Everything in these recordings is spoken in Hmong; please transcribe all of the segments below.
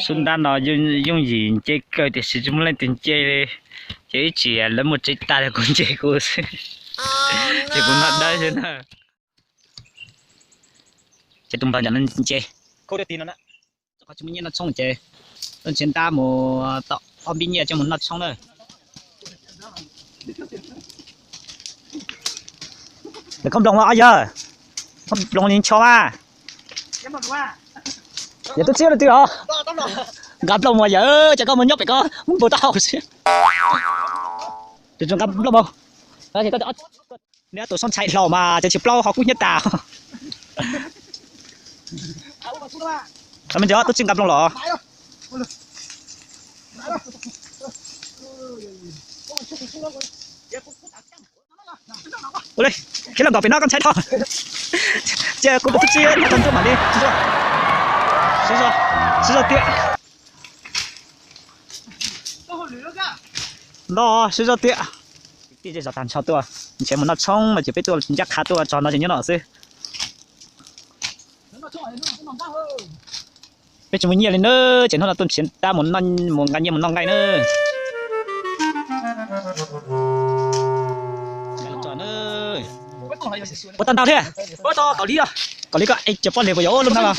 Sub ntab no yooj yim nce kawg tiam sis tsis muaj leej twg nce li. Ces ib tsam lawv mus tsev tas kuv nce kuv xwb, ces kuv noj dawb xwb na. Ces tus npawg ntawm no nce, qhov tsis muaj nyiaj noj tshoob ces tuaj nrhiav ntab mus tau ob npib nyiaj coj mus noj tshoob na. Lawv khaub nploos mas ob yawg, khaub nploos ncho mas. Yog tub txib leej twg os? Nqa nplooj mas yawg, ces koj mus nyob pem koj muab npau taub hau xwb. Tus nqa nplooj mas, neb tus soob ntshai hlau mas ces tsis plaub ho kub hnyiab tas. Me ntsis tub txib nqa nplooj los. Ua li, khiav los nkaum pem no koj ntshai dhau. Cia kuv mus tub txib nqa tau nruab mam li. Sib zog tiag. Noj sib zog tiag. Tij zej zos tag nrho tuaj nrhiav mus noj tshoob no ces peb tuaj ncaj qha tuaj txog no ces nyob no xwb. Peb tsis muaj nyiaj li na, ces hnub no tuaj nrhiav ntab mus nqa nyiaj mus noj nqaij na. Puas tau ntau thiab? Kaum li koj, cov pob liag puas yog lub ntab,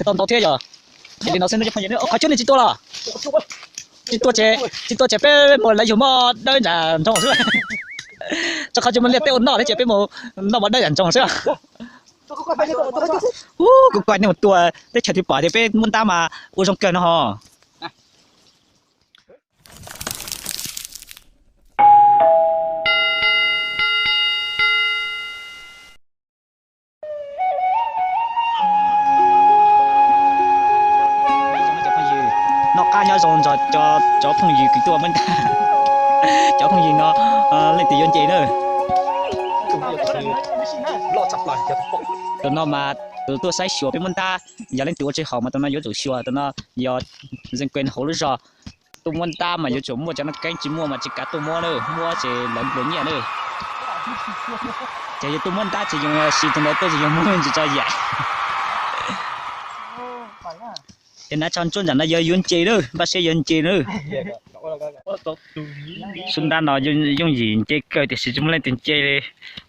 tau ntau thiab yog. Li no xwb, qhov cub nws tsis tua los? Tsis tua ces, tsis tua ces peb mus lawv yug moj dawb nram nroog xwb. Rau qhov tsis muaj liaj teb ua noj thiab ces peb mus noj mov dawb nram nroog xwb. Kuv kuj nej mus tua teb chaws twg pom tias peb muaj ntab mas ua zoo kawg no ho. Noj qab nyob zoo nrog cov phooj ywg kwv tuaj muab ntab. Cov phooj ywg no leej twg yuav nce na? Tus no mas tus tuaj saib xyuas peb muab ntab, yog leej twg ua tsis haum mas tus no yuav tsum xyuas, tus no yog zeej kee hauv lub zos. Tuaj muab ntab mas yuav tsum muaj cov no keeb, tsis muaj mas tsis kav tuaj muab na, muab ces lawv nplua nyiaj na. Ces yog tuaj muab ntab ces yog siv tus ntawd tuaj ces yog muab ntsis tso yaim. Ces nav tso ntsuab nram no yog yuav nce na, npaj siab yuav nce na. Sub ntab no yooj yim nce kawg tiam sis tsis muaj leej twg nce li.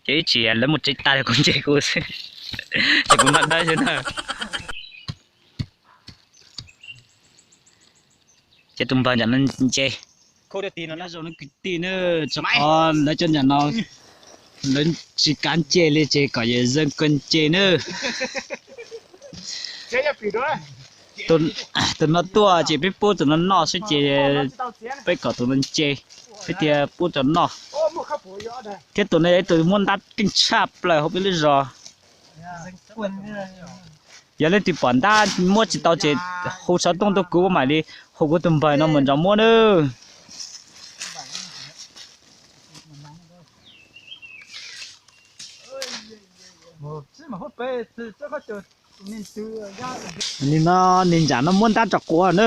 Ces ib tsam lawv mus tsev tas kuv nce kuv xwb, ces kuv noj dawb xwb na. Ces tus npawg nram no nce. Nyob zoo na kwv tij na, rau qhov lawv cov nram no lawv tsis kav nce li ces kom yawm zeej kee nce na. Tus no tuaj ces peb pub tus no noj xwb ces peb kom tus no nce, peb thiaj pub tus no noj. Thiab tus no yog ib tus muab ntab keej tshaj plaws hauv peb lub zos. Yog leej twg pom ntab muab tsis tau ces hu xov tooj tuaj kuv mam li hu kuv tus npawg no mus nrog muab nawb. Nim no nws nram no muab ntab tso quav na,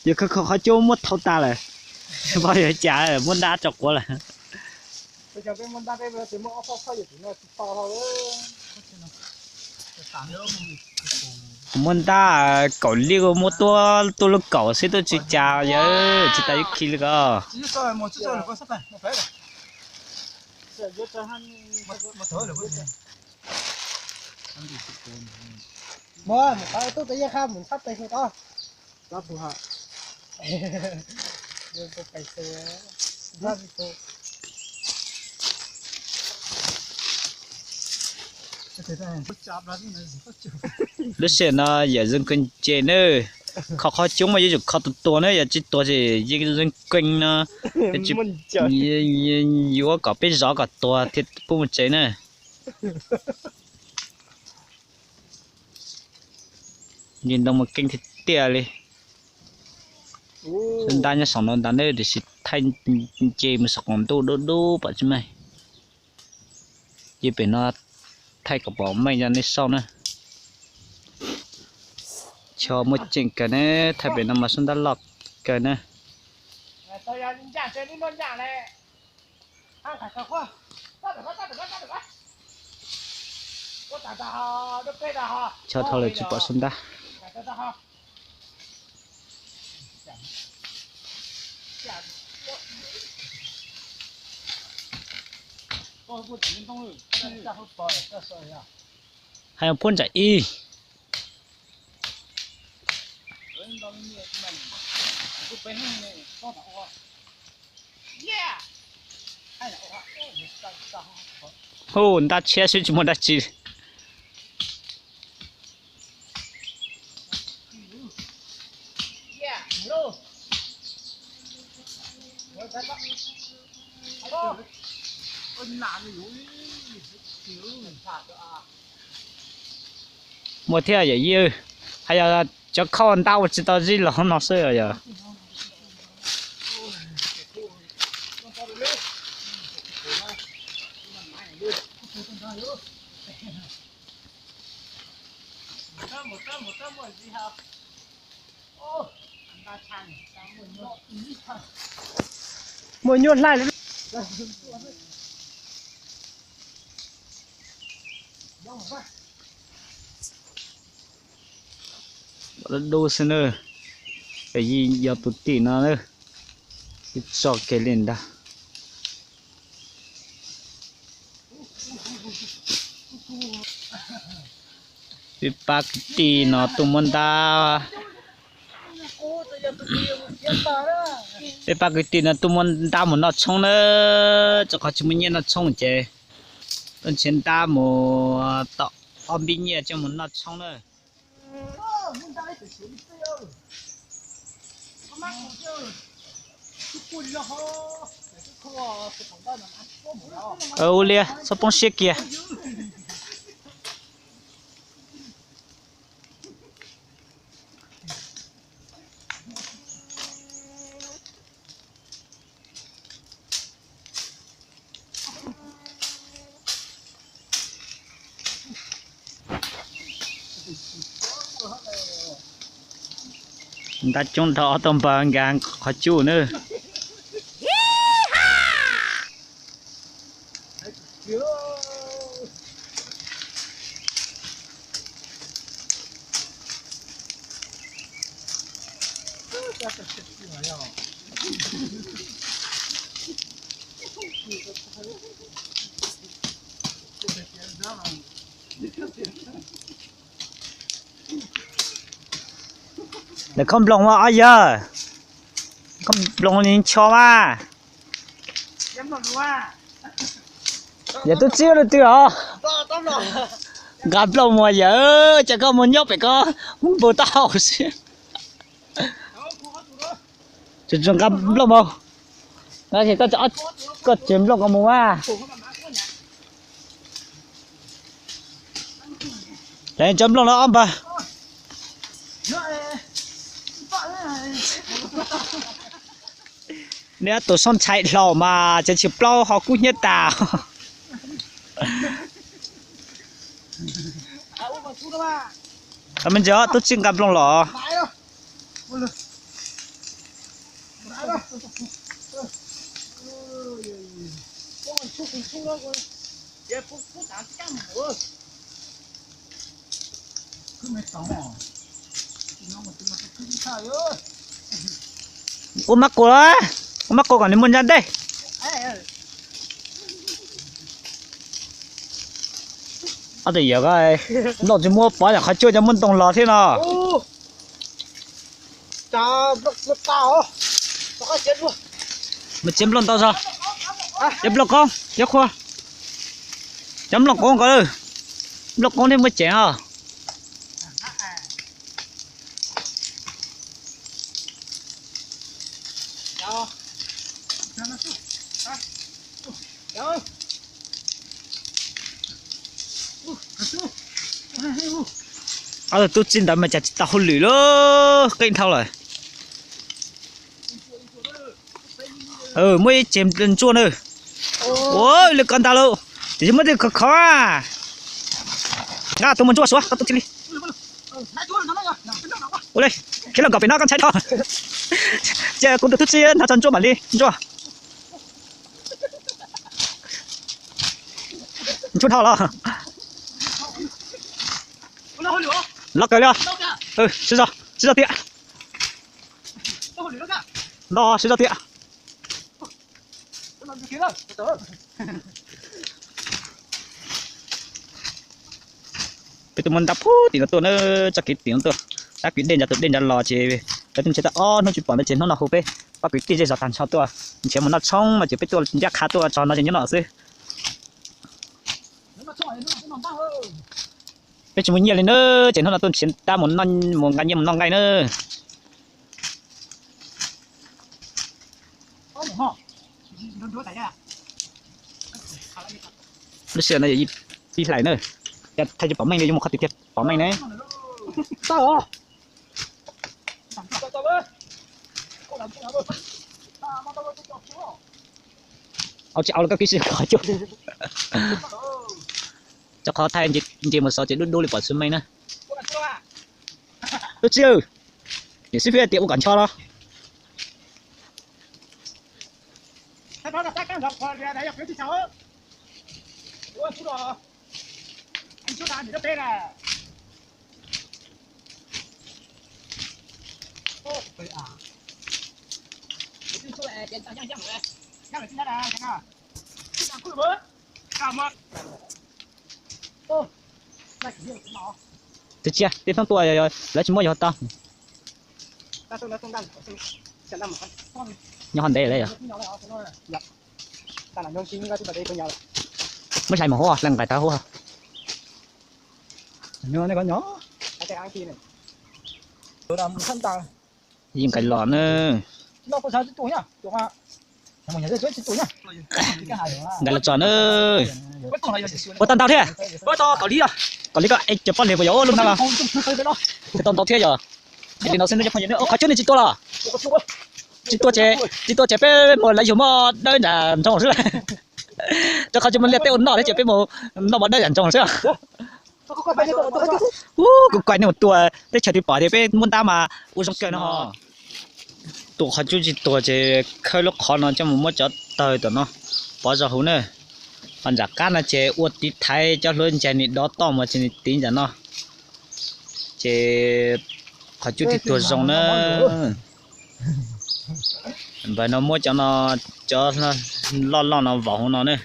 yog kho qhov cub muab thau tas lawm, pom yog cas muab ntab tso quav lawm. Kuv muab ntab kaum liab, muab tuaj tuaj lub kaum xwb, tuaj tsis cas, yog tsis tas ib khi li ko. Lub sij hawm no yawm zeej kee nce nawb, kho qhov cub mas yuav tsum kho tus tuag na, yog tsis tuag ces yeej zeej kee no, yuav kom peb zov kom tuag thiaj pub mus tsev na. Yus ntoo mas keej tiag tiag li. Ntab nyob saum no ntag nawb, tiam sis thaij nce mus saum qaum ntuj dub dub pom tsis meej. Ces pem no thaij kom pom meej rau nej saib na. Cho muaj ceem kawg ne, thaij pem no mas sub ntab loj kawg na. Cho dhau lawm tsis pom sub ntab. Hais puab ntsam ib. Hu, ntab tshiab xwb tsis muaj dab tsi. Muaj thiab yawm yij, hais yog cov khoj ntab ua tsis tau zib los no xwb yog. Muaj nyuaj hlai li. Dub xwb na. Yog tus tim no na, tso kiag li ntag. Peb pab kwv tij no tuaj muab ntab, peb pab kwv tij no tuaj muab ntab mus noj tshoob na, rau qhov tsis muaj nyiaj noj tshoob ces tuaj nrhiav ntab mus tom ob npib nyiaj coj mus noj tshoob na. Ua li txhob poob siab kiag. Ntab coob dhau ob tog npawg nkag qhov cub na. Lawv khob nploos mas ob yawg, khob nploos li ncho mas. Yawg tub txib leej twg os? Nqa nplooj mus yawg, cas koj mus nyob pem ko, mus npau taub hau xwb. Tsuas nqa nplooj mus, koj tsev nplooj ko mus mas. Cov nplooj no ob npawg. Neb tus sab ntshai hlau mas tseem tsis plaub ho kub hnyiab tas. Me ntsis, tub txib nqa nplooj los. Ua mab qus, ua mab qus kom nws muaj ntsaj ntej. Ob tug yawg ko, nplooj tsis muaj pov yog qhov cuaj cov muaj ntoo los thiab no. Muaj tsev nplooj ntau zog. Cov nplooj qoob, cov qhua. Cov nplooj qoob ko, nplooj qoob thiaj muaj tsev os. Ob tug tub txib ntawd mas cas tsis tau hauj lwm lauj, qeeb dhau lawm. Muaj ib tsev ntsuaj na. Ua li ko ntag lauj, tiam sis muaj tej khov khov. Nqa tus mus ntsuaj suav koj tub txib li. Ua li, khiav los nkaum pem no koj ntshai dhau. Cia kuv tus tub txib hnav tso ntsuaj mam li ntsuaj. Ntsuaj dhau los. Los kawg li os. Sib zog, sib zog tiag. Nto siv zog tiag. Peb tuaj muab ntab puag tim no tuaj na, txoj kev tim no tuaj, tab kwv dej nrad tus dej nrad los ces lawv tuaj nrhiav tau ob hnub tsis pom ntawd ces hnub no hu peb pab kwv tij zej zos tag nrho tuaj nrhiav mus noj tshoob no ces peb tuaj ncaj qha tuaj txog no ces nyob no xwb. Peb tsis muaj nyiaj li na, ces hnub no tuaj nrhiav ntab mus nqa nyiaj mus noj nqaij na. Lub sij hawm no yog ib hlais na, yog thaij tsis pom meej li yuav mus qhov twg thiaj pom meej ne. Au tsis au los koj kwv tij qhov cub, cov qhov thaij nce mus xov ces dub dub li pom tsis meej na. Tus txiv, niam xib fwb tias ua kom ncho los. Twb tsis, tej thoob tuaj lawv tsis muab yog tau. Nyob ho ntev lawm yog. Muab hlais mus huab, hlais nqaim tag huab. Yeej nqaim los na. Nqaim los txog na. Ua tau ntau thiab. Kaum li koj es cov poj niam puas yog lub hnab los. Tau ntau thiab yog. Li no xwb, qhov cub nej tsis tua los? Tsis tua ces, tsis tua ces peb mus lawv yug moj dawb nram nroog xwb. Rau qhov tsis muaj liaj teb ua noj thiab ces peb mus noj moj dawb nram nroog xwb. Kuv kuj nej mus tua teb chaws twg pom tias peb muab ntab mas ua zoo kawg no. Tua qhov cub tsis tuag ces khawb lub qhov no coj mus muab cov tawg tom no pov zog huv na. Ho nram qab no ces ua tiv thaiv cov hluav ncaig nim dov toj mus ces nim tiv nram no. Ces qhov cub thiaj tuag zoo na. Npawg no muab cov no, cov loj loj no vov huv no na.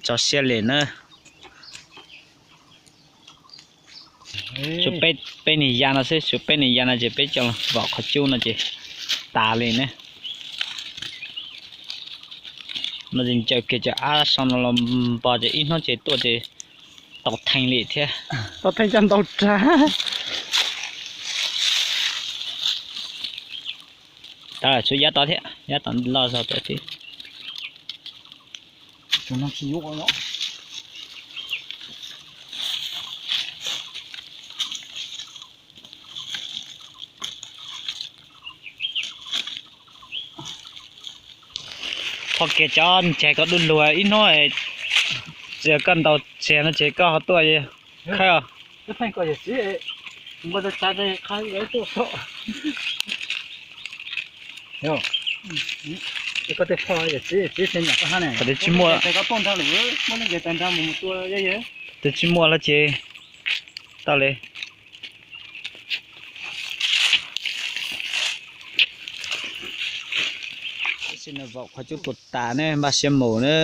Tso siab li na. Tshuav peb niag ya no xwb, tshuav peb niag ya no ces peb coj los vov qhov cub no ces tas li ne. No ces ncaws kiag cov ab so no los npog ces ib hnub ces tuaj ces tau theej li thiab. Tau theej cov ntau rag. Tshuav yav tod thiab, yav tod loj zog tod thiab. Qhov kiag cov ntseg koj dub lug ib hnub, koj ntaus tseg no ces koj ho tuaj khawb. Twb tsis muaj, twb tsis muaj los ces tau li. Tab sis nws vauv qhov cub tuag tas ne, npaj siab mus na.